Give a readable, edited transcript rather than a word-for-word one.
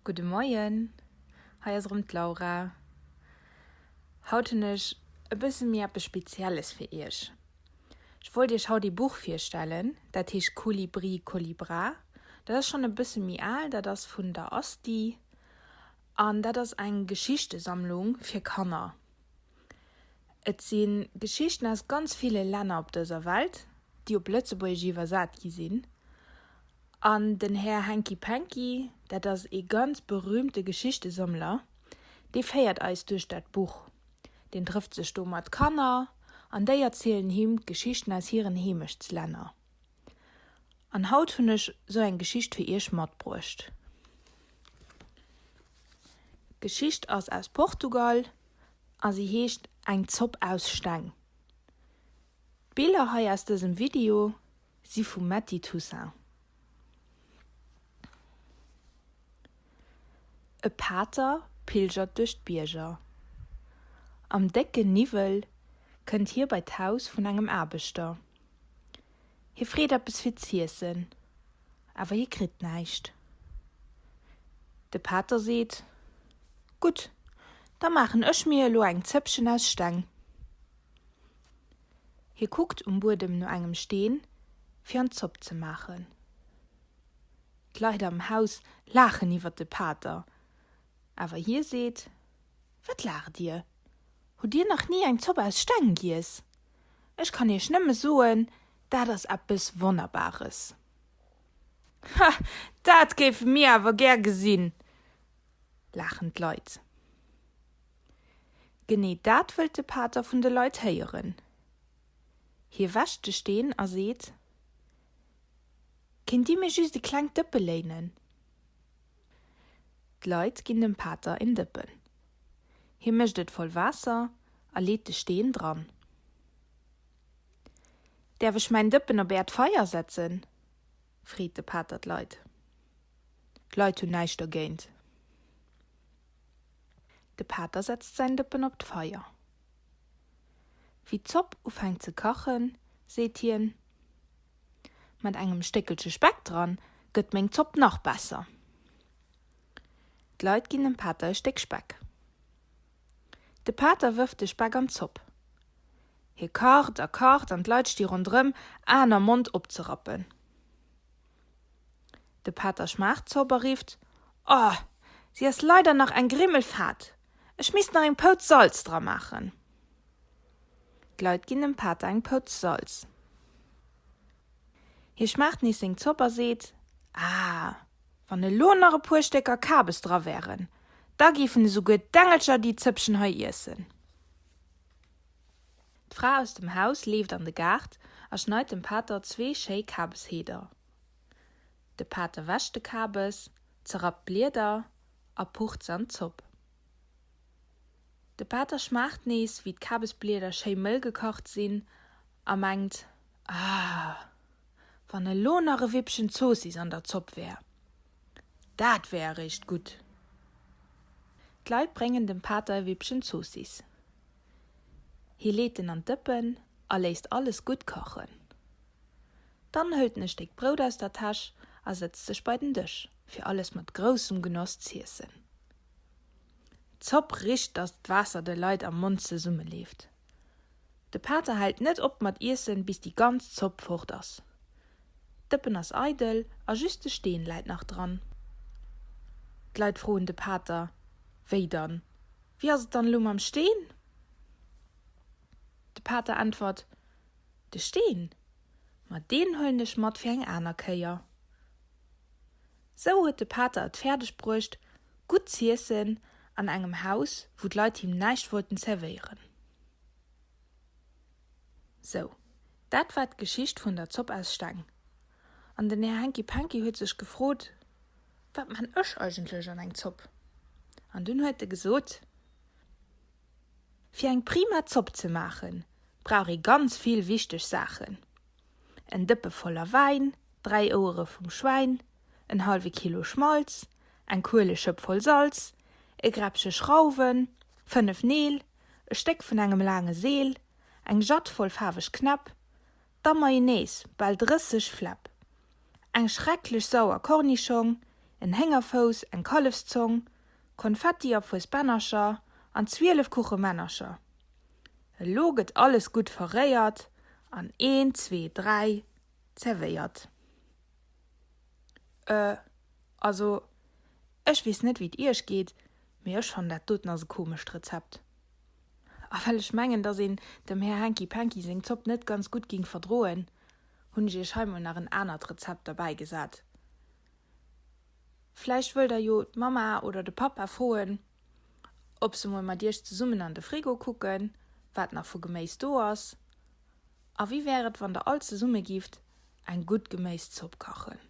Gudde Moien, hei ass erëm d'Laura. Haut hunn ech e bësse méi eppes Spezielles fir iech. Ech wollt iech haut ee Buch virstellen, dat heescht Kolibri Kolibra. Dat ass schonn e bësse méi al, dat ass vun der Asti an dat ass eng Geschichtesammlung fir Kanner. Et si Geschichten aus ganz ville Länner op dëser Welt, déi op Lëtzebuergesch iwwersat gi sinn. An den Här Hanky Panky, dat ass ee ganz berühmte Geschichtesammler, dee féiert eis duerch dat Buch. Deen trëfft sech do mat Kanner an déi erzielen him d'Geschichten aus hiren Heemechtslänner. An haut hunn ech sou eng Geschicht fir iech matbruecht. D'Geschicht ass aus Portugal a si heescht Eng Zopp aus Steng. D'Biller hei aus dësem Video si vum Metty Toussaint. E Pater pilgert duerch d'Bierger. Am décken Niwwel kënnt hie bei d'Haus vun engem Aarbechter. Hie freet eppes fir z'iessen, awer hie kritt näischt. De Pater seet, Gutt, da maachen ech mir elo eng Zëppchen aus Steng. Hie kuckt um Buedem no engem Steen, fir an d'Zopp ze maachen. D'Leit am Haus laachen iwwer de Pater, awer hie seet, Wat laacht dir? Hutt dir nach ni eng Zopp aus Steng giess? Ech kann iech nëmme soen, dat ass eppes Wonnerbares. Ha, dat géife mir awer gär gesinn! laachen d'Leit. Genee dat wëllt de Pater vun de Leit héieren. Hie wäscht de Steen a seet, Kéint dir mir just e klengt Dëppe léinen? D'Leit ginn dem Pater en Dëppen. Hie mécht et voll Waasser a leet de Steen dran. Däerf ech mäin Dëppen op äert Feier setzen? freet de Pater d'Leit. D'Leit hunn näischt dergéint. De Pater setzt säin Dëppen op d'Feier. Wéi d'Zopp ufänkt ze kachen, seet hien, Mat engem Stéckelche Speck dran gëtt meng Zopp nach besser. D'Leit ginn dem Pater e Stéck Speck. De Pater wërft de Speck an d'Zopp. Hie kacht a kacht an d'Leit sti ronderëm, Aen a Mond opzerappen. De Pater schmaacht d'Zopp a rifft, Oh, si ass leider nach eng Grimmel fad, ech misst nach eng Pouz Salz dra maachen. D'Leit ginn dem Pater eng Pouz Salz. Hie schmaacht nees seng Zopp a seet, Ah, wann elo nach e puer Stécker Kabes dra wären, da géifen esouguer d'Engelcher déi Zëppchen hei iessen. D'Fra aus dem Haus leeft an de Gaart a schneit dem Pater zwee schéi Kabesheeder. De Pater wäscht de Kabes, zerrappt d'Blieder a pucht s'an d'Zopp. De Pater schmaacht nees, wéi d'Kabesblieder schéi mëll gekacht sinn a mengt, Ah, wann elo nach e Wippchen Zoossiss an der Zopp wär, dat wär eréischt gutt! D'Leit bréngen dem Pater e Wippchen Zoossiss. Hie leet en an d'Dëppen a léisst alles gutt kachen. Dann hëlt en e Stéck Brout aus der Täsch a sëtzt sech bei den Dësch, fir alles mat groussem Genoss z'iessen. D'Zopp richt, datt d'Waasser de Leit am Mond zesummeleeft. De Pater hält net op mat iessen, bis déi ganz Zopp fort ass. D'Dëppen ass eidel a just de Steen läit nach dran. D'Leit froen de Pater, Wéi dann? Wéi ass et dann elo mam Steen? De Pater äntwert, De Steen? Ma deen huelen ech mat fir eng aner Kéier. Sou huet de Pater et fäerdeg bruecht, gutt z'iessen an engem Haus, wou d'Leit him näischt wollten zerwéieren. Sou, dat war d'Geschicht vun der Zopp aus Steng. An den Här Hanky Panky huet sech gefrot, Wat man ech eigentlech an eng Zopp? An dunn huet e gesot, Fir eng prima Zopp ze maachen, brauch ee ganz vill wichteg Saachen, En Dëppe voller Wäin, 3 Ouere vum Schwäin, en hallwe Kilo Schmalz, eng Kueleschëpp voll Salz, e Gräppche Schrauwen, 5 Neel, e Stéck vun engem laange Seel, eng Jatt voll faarweg Knäpp, da Mayonnaise, bal 30 Fläpp, eng schrecklech sauer Kornischong, En Héngerfouss, eng Kallefszong, Konfetti a Fuesbännercher an 12 Kuchemännercher. Elo gëtt alles gutt verréiert an eent, zwee, dräi, zerwéiert. Äh, also ech weess net wéi et iech geet, mee ech fannen dat doten ass e komescht Rezept. A well ech mengen, dass een dem Här Hanky Panky seng Zopp net ganz gutt ging verdroen, hunn ech iech hei mol nach en anert Rezept derbäi gesat. Vläicht wëllt der jo d'Mamma oder de Pappa froen, ob se mol mat iech zesummen an de Frigo kucken, wat nach vu Geméis do ass. A wéi wär et, wann der all zesumme gifft eng gutt Geméiszopp kachen?